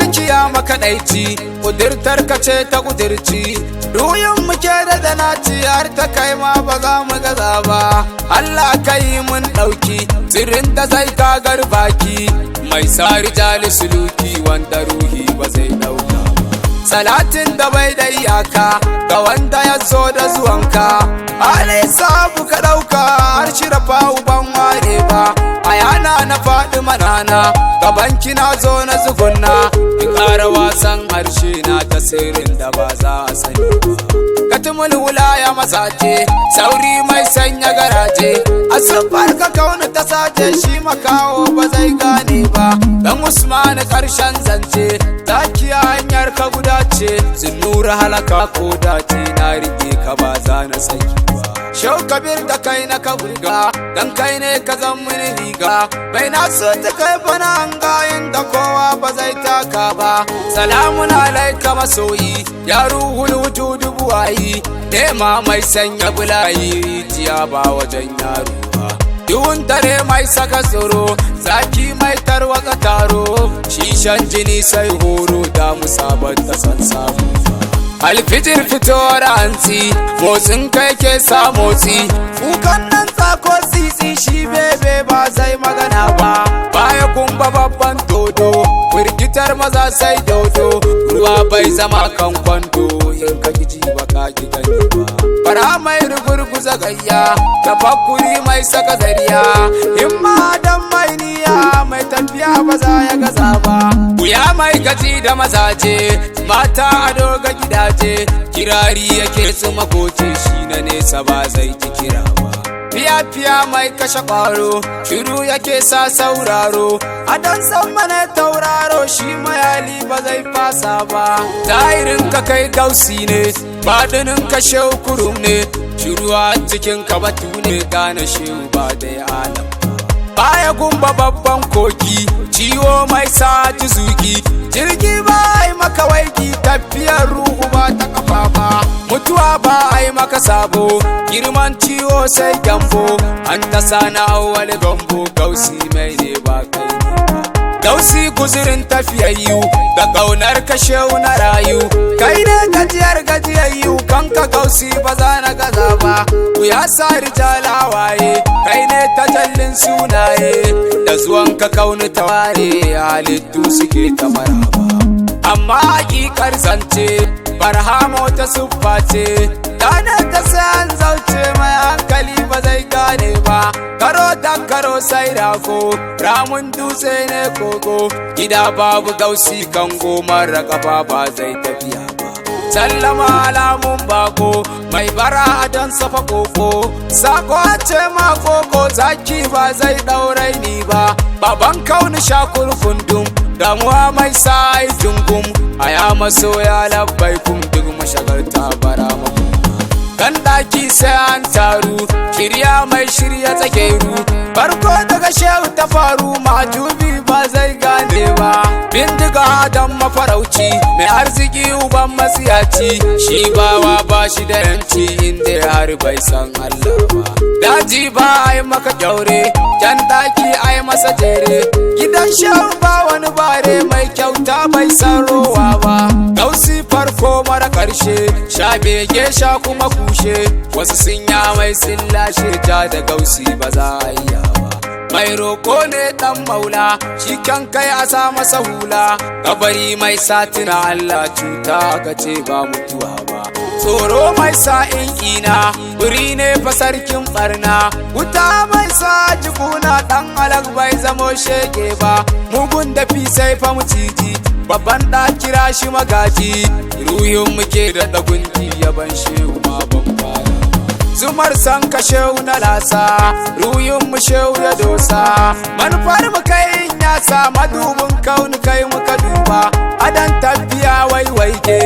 Mulkiya makaɗaici, ƙudurtar ka ce ta ƙudurci. Ruyin muke da danaci har ta kai ma ba za mu gaza ba. Allah kai mun ɗauki, sirrin da zai kagar baki. Mai sari jali suluki wanda ruhi ba zai ɗauka ba. Salatin da bai da iyaka ga wanda ya zo da zuwanka. Alai sabu ka ɗauka har shira fahu ban ware ba. A yana na faɗi manana, gaban kina zo na zugunna. In ƙara wasan harshe na ta sirrin da ba za a sani ba. Katimul wulaya mazaje, sauri mai sanya garaje. A siffar ka kauna ta sace shi makawo ba zai gane ba. Dan Usmani ƙarshen zance, zakiya hanyar ka guda ce. Nura halaka ko dace na rike ka ba za na saki ba. Shau Kabir da kai na ka burga, dan kai ne ka zan mini riga. Bai na so ta kai bana an inda kowa ba zai taka ba. Salamun alaika masoyi, ya ruhul wujudu buwayi. Nema mai sanya bulayi, rijiya ba wajen yaro ba. Duhun dare mai saka tsoro, zaki mai tarwatsa taro. Shishan jini sai horo da musabar ta san samu ba. Alfijir fitowar hantsi, motsin kai ke sa motsi. Kukan nan tsako tsitsi shi bebe ba zai magana ba. Baya kumba babban dodo, firgitar maza sai dodo. Ruwa bai zama kan kwando, in ka ji ba ka ki gani ba. Fara mai rugurguza gayya, tafakkuri mai saka zariya. Himma dan mai niya, mai tafiya ba za ya gaza ba. Wuya mai gaji da mazaje, mata ado ga gidaje. Kirari yake su makoce shi na nesa ba zai ji kira ba. Fiya-fiya mai kashe ƙwaro, shiru yake sa sauraro. Adon san mana tauraro shi mayali ba zai fasa ba. Zahirin ka kai gausi ne, baɗinin ka shehu kurum ne. Shiruwa cikin ka batu ne gane shehu ba da alam ba. Baya gumba babban koki, ciwo mai sa ji zuki. Jirgi ba ai maka waiki, tafiyar ruhu ba ta kafa ba. Mutuwa ba ai maka sabo, girman ciwo sai gambo. An ta sana awwal gambo, gausi mai ne ba kai ne ba. Gausi guzurin tafiyayyu, da ƙaunar kashe na rayu. Kai ne gajiyar gajiyayyu, kanka gausi ba za na gaza ba. Ku ya sa rijala waye, kai ne tajallin sunaye. Da zuwan ka kauni taware, halittu suke ta maraba. Amma hakikar zance, barhamo ta siffa ce. Gane ta sai an zauce mai hankali ba zai gane ba. Karo da karo sai rago, ramun dutse ne kogo. Gida babu gausi kango mara kafa ba zai tafiya ba. Sallama alamun bako, mai bara don safa koko. Sako ce ma koko zaki ba zai ɗaurai ni ba. Baban kauni shakur kundum, damuwa mai sa ai jungum. Aya masoya labbai kum duk mashagarta bara maku. Kan ɗaki sai an taru, shirya mai shirya tsageru. Farko daga shehu ta faru, majubi ba zai gane ba. Bindiga don mafarauci, mai arziki uban masiyaci. Shi bawa ba shi da yanci inda har bai san Allah ba. Daji ba ai maka kyaure, can ɗaki ai masa jere. Gidan shehu ba wani bare mai kyauta bai san rowa ba. Gausi farko mara ƙarshe, sha bege sha kuma kushe. Wasu sun ya mai sun lashe ja da gausi ba za a iya ba. Mai roko ne dan maula, shi kan kai a sa masa hula. Kabari mai satina Allah cuta ka ce ba mutuwa ba. Tsoro mai sa in ina, wuri ne fa sarkin barna. Wuta mai sa jikuna dan alag bai zamo shege ba. Mugun dafi sai fa muciji, babban ɗa kira shi magaji. Ruhin muke da ɗagunji yaban shehu ma ban fara. Zumar san ka shehu na lasa, ruyin mu shehu ya dosa. Manufar mu kai in yasa, madubin kauni kai muka duba. Adan tafiya waiwaige,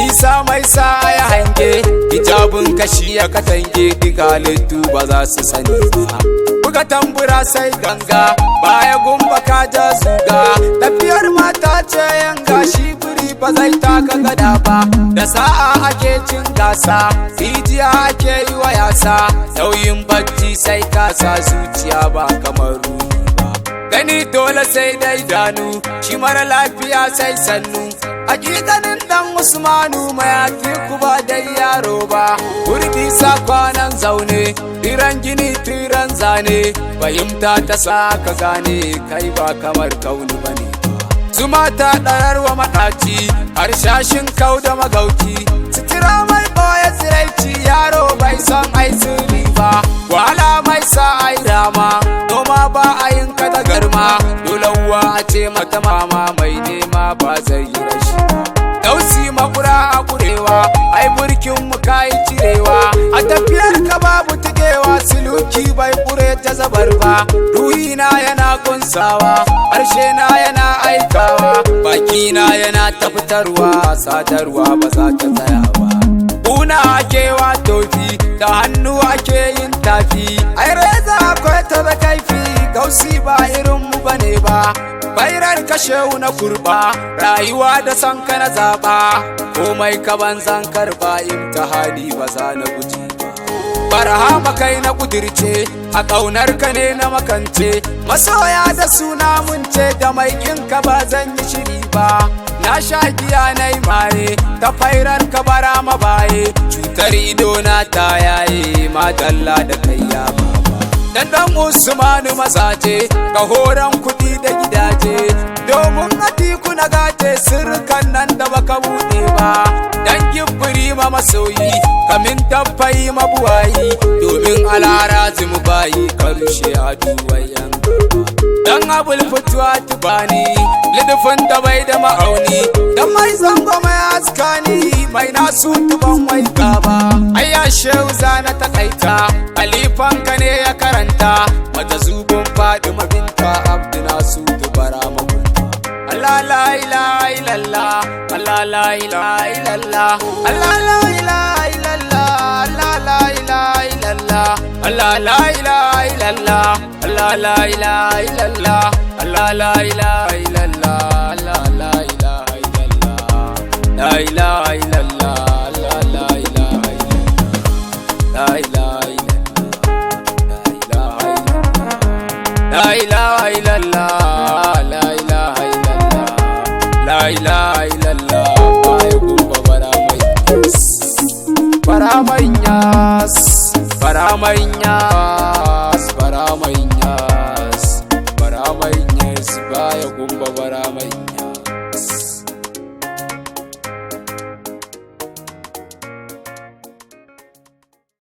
isa mai sa ya hange. Hijabin kashi ya katange, duk halittu ba za su sani ba. Buga tambura sai ganga, baya gumba ka ja zuga. Tafiyar mata ce yanga, shi biri ba zai taka gada ba. Da sa'a ake cin gasa, rijiya ake yi wa yasa. Nauyin bacci sai kasa zuciya ba kamar ruhi ba. Gani dole sai dai danu, shi mara lafiya sai sannu. Hakikanin dan Usmanu mayafi ku ba dai yaro ba. Gurbi sa kwanan zaune, tiran gini tiran zane, fahimta ta sa ka gane kai ba kamar kauni bane. Zuma ta ɗararwa maɗaci, harshashin kau da magauci, sutura mai ɓoye tsiraici, yaro bai san ai sirri ba, wahala mai sa ai rama, noma ba a yin ka da garma, dole uwa a ce mata mama mai nema ba zai yi rashi ba. Dausi makura a kurewa, ai burkin mu kayi cirewa, a tafiyar ka babu tikewa, suluki bai kure ta zabar ba, ruhina yana kunsawa, harshe na yana aikawa, bakina yana ta fitarwa, sadarwa ba za ta tsaya ba. Kuna ake wa tofi, da hannu ake yin tafi, ai reza akwai ta da kaifi, gausi ba irin mu bane ba. Bairar kashewu na kurba, rayuwa da son ka na zaba, komai ka banzan karba, imtihani ba za na guji ba. Barhama kai na kudirce, a ƙaunar ka ne na makance, masoya da suna mun ce da mai ka ba zan yi shiri ba. Na sha giya na yi maye, ta fairar ka bara mabaye, cutar ido na ta yaye, madalla da kai ya baba. Dan dan Usmanu mazaje, ka horon kuɗi da gidaje, domin Atiku na gaje sirkan nan da baka buɗe ba. Dan gibiri ma masoyi, kamin tabbai mabuwayi, domin alara zimu bayi, ka rushe a duwayen. Dan abul fituwa tubani, lidufin da bai da ma'auni, dan mai zango mai askani, mai nasu tuban wai gaba. Ayya shehu zana takaita, alifan ka ne ya karanta, mata zubin faɗi mabinta abdu nasu tubara magunta. Allah la ilaha illallah, Allah la ilaha illallah, Allah la ilaha illallah, Allah la ilaha illallah, Allah la ilaha illallah, Allah la ilaha illallah, Allah la ilaha illallah, Allah la ilaha illallah, la ilaha illallah, Allah la ilaha illallah, la ilaha illallah, la ilaha illallah, la ilaha illallah, la ilaha illallah, baya gumba bara mai yas, bara mai yas, bara mai yas, bara mai yas, bara mai yas, baya gumba bara mai.